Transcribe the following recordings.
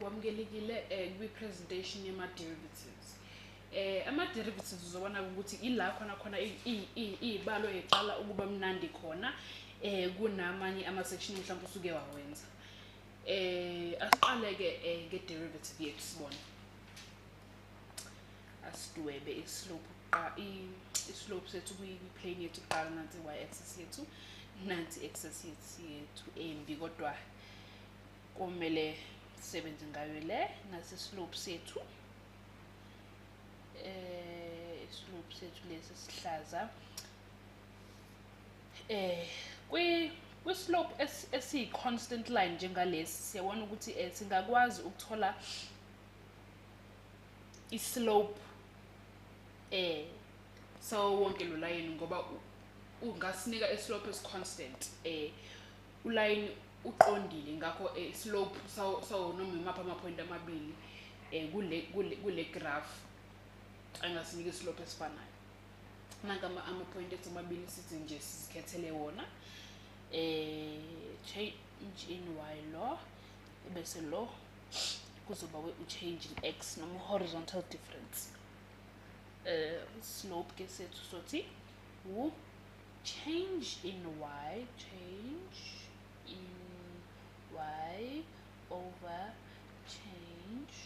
Wamukelekile kwi-presentation yama-derivatives. Ama-derivatives uzobona ukuthi ila khona khona iy'balo ey'qala ukuba mnandi khona kunamanye ama-section mhlawumbe usuke wawenza. Asiqale-ke nge-derivative yethu sibone. Asidwebe i-slope i-slope sethu kwi-plane yethu kuqala, nansi i-y-axis yethu, nansi i-axis yethu embi kodwa kumele sisebenze ngayo le, nasi i-slope sethu. I-slope sethu lesi sihlaza. Kwi-slope esiyi-constant line njengalesi siyabona ukuthi singakwazi ukuthola i-slope sawo wonke lo line ngoba ungasinika i-slope esi-constant, ulayini uqondile, ngakho i-slope sawo noma imaphi amaphoyinti amabili kule graph angasinika i-slope esifanayo. Nanka amaphoyinti ethu amabili sithi nje sizikhethele wona, change in y lo bese lo kuzoba u-change in x noma horizontal difference. Slope ke sethu sothi u change in y, change in y over change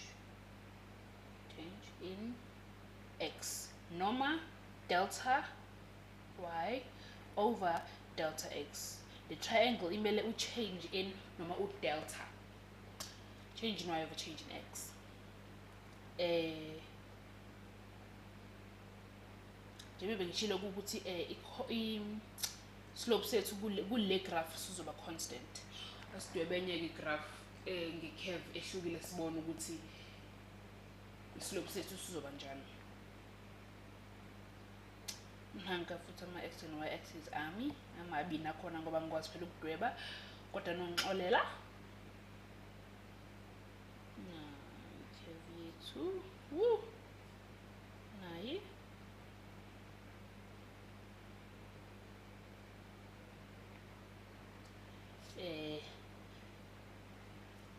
in x noma delta y over delta x. The triangle imele u change in noma u delta, change in y over change in x. Njengoba bengishilo ukuthi i-slope sethu kule graph sizoba constant. Asidwebe enye i-graph nge-curve ehlukile sibone ukuthi i-slope sethu sizoba njani. Nanka futhi ama-x and y axis ami amabi nakhona ngoba ngikwazi phela ukudweba, kodwa nongixolela. I-curve yethu nayi.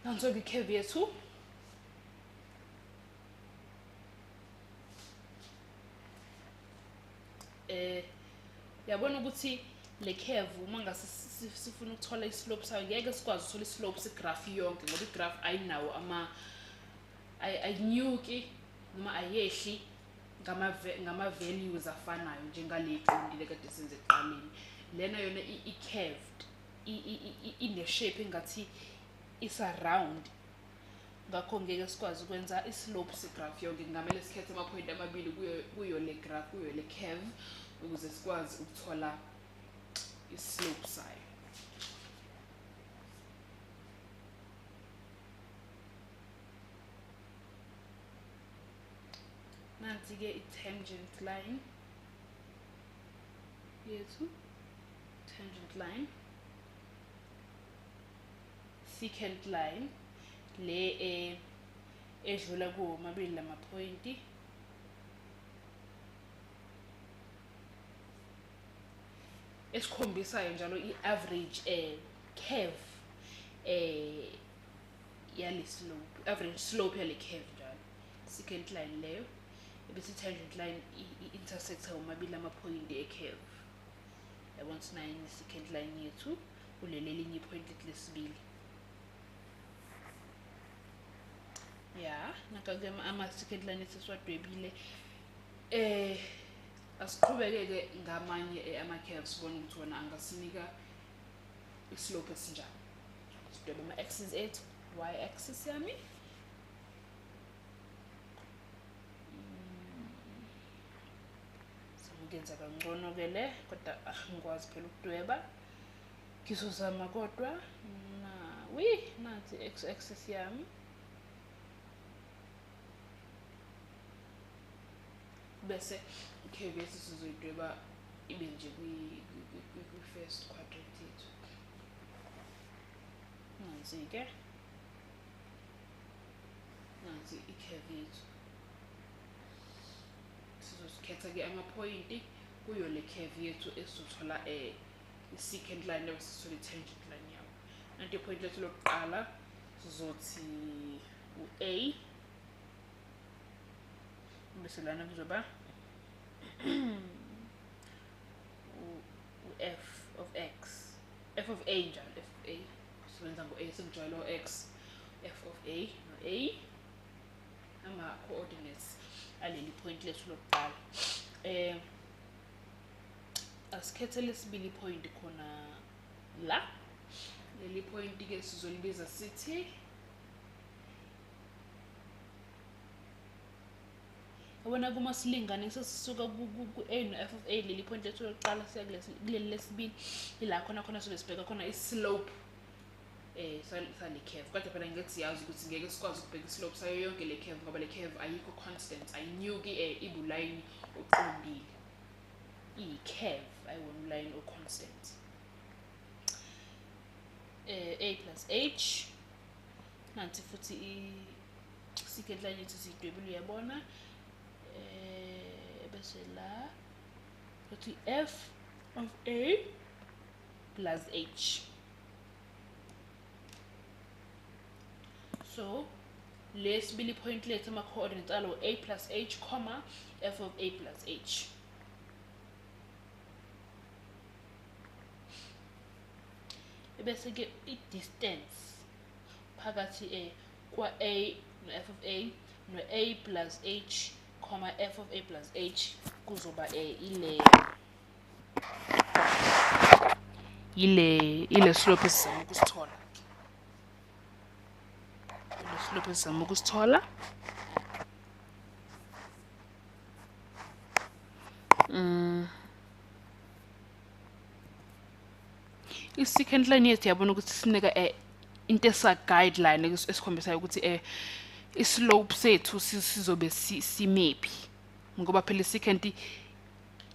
Nanso-ke i-curve yethu. Yabona ukuthi le curve uma ngase sifuna ukuthola i-slope sayo ngeke sikwazi ukuthola i-slope se-graph yonke ngoba i-graph ayinawo ayinyuki noma ayehli ngama-values afanayo njengale eqondile kade senze ekuqaleni. Lena yona i-curved, ine-shape engathi isa-round, ngakho ngeke sikwazi ukwenza i-slope se-graph yonke. Kungamele sikhethe amaphoyinti amabili kuyo le graph, kuyo le curve ukuze sikwazi ukuthola i-slope sayo. Nansi-ke i-tangent line yethu, tangent line, secant line le edlula kuwo mabili lamaphoyinti. Esikhombisayo njalo i-average curve yale slope, average slope yale curve njalo. Secant line leyo ebese tangent line i-intersecta omabili amaphoyinti e-curve. Yabona sinayo i-secant line yethu kuleli elinye iphoyinti lethu lesibili. Ya, nanka-ke ama-secant line ethu esiwadwebile. Asiqhubeke-ke ngamanye ama-curves sibone ukuthi wona angasinika i-slope esinjani. Sidwebe ama-axis ethu, y-axis yami, sengiyenza kangcono-ke le kodwa angikwazi phela ukudweba, ngizozama kodwa. Nansi i-x-axis yami, bese i-curve yethu sizoyidweba ibe nje kwi-first quadrant yethu. Nansi-ke, nansi i-curve yethu. Sizokhetha-ke amaphoyinti kuyo le curve yethu esizothola i-secant line bese sithola i-tangent line yawo. Nanti iphoyinti lethu lokuqala sizothi u-A, bese lana kuzoba u-F of X, F of A njalo, F of A, sisebenza ngo-A, sengijwayele o-X, F of A no-A, ama-coordinates aleli point lethu lokuqala. Asikhethe lesibili point khona la. Leli point ke sizolibiza sithi, yabona kuma silinganisa sisuka ku-A no-F of A, leli point lethu lokuqala siya kuleli lesibili, ila khona khona sobe sibheka khona i-slope sale curve. Kodwa phela ngeke siyazi ukuthi ngeke sikwazi ukubheka i-slope sayo yonke le curve, ngoba le curve ayikho constant, ayinyuki, ibulayini oqondile, iyi-curve, ayiwona ulayini o-constant. A plus H, nansi futhi i-secant line yethu siyidwebile, uyabona. Bese la futhi F of A plus H. So lesibili point lethu ama-coordinates alo A plus H comma F of A plus H. Bese ke i-distance phakathi kwa A no F of A no A plus H comma F of A plus H kuzoba ile slope esizama ukusithola. Ile slope esizama ukusithola. I-secant line yethu yabona ukuthi sinika into esa guideline esikhombisayo ukuthi i-slope sethu sizobe simephi, ngoba phela i-secant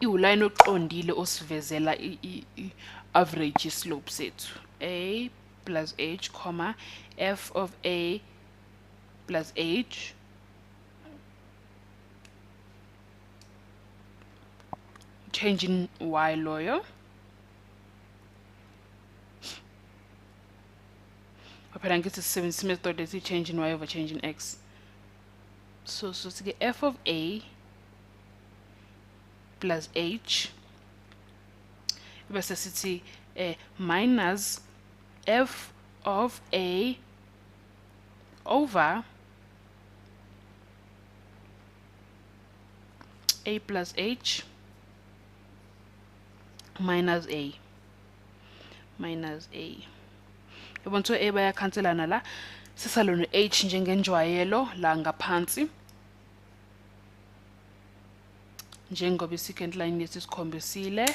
iwulayini oqondile osivezela i-average slope sethu. A plus H comma F of A plus H change in Y loyo. Phela ngithi sisebenzisa method ethi change in Y over change in X. So sike F of A plus H bese sithi minus F of A over A plus H minus A minus A. Yabona so A bayakhanselana la, sisalo no H njengenjwayelo la ngaphansi, njengoba i-secant line yethu sikhombisile.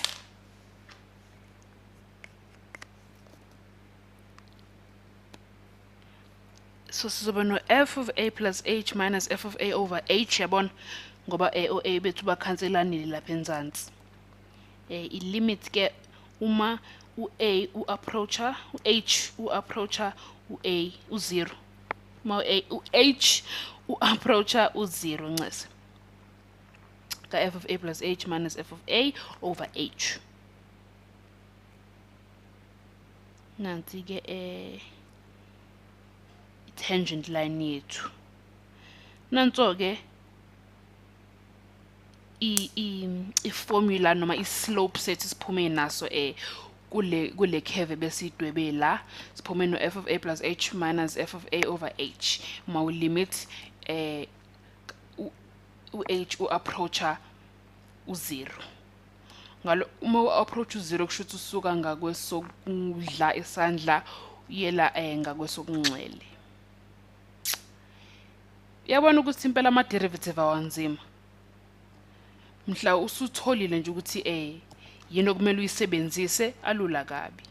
So sizoba no F of A plus H minus F of A over H, yabona ngoba A o A bethu bakhanselanile lapha enzansi. I-limit ke uma u-A u-approacha u-H u-approacha u-A u-0, uma u-H u-approacha u-0 ncese ka F of A plus H minus F of A over H. Nansi ke tangent line yethu. Nanso ke i-formula noma i-slope sethu siphume naso kule curve besiyidwebe la, siphume no F of A plus H minus F of A over H. Uma ulimit u-H u-approacha u-0. Ngalo uma u-approach u-0 kusho ukuthi usuka ngakwesokudla isandla uyela ngakwesokunxele. Uyabona ukuthi impela ama-derivative awanzima. Mhla usutholile nje ukuthi yini okumele uyisebenzise, alula kabi.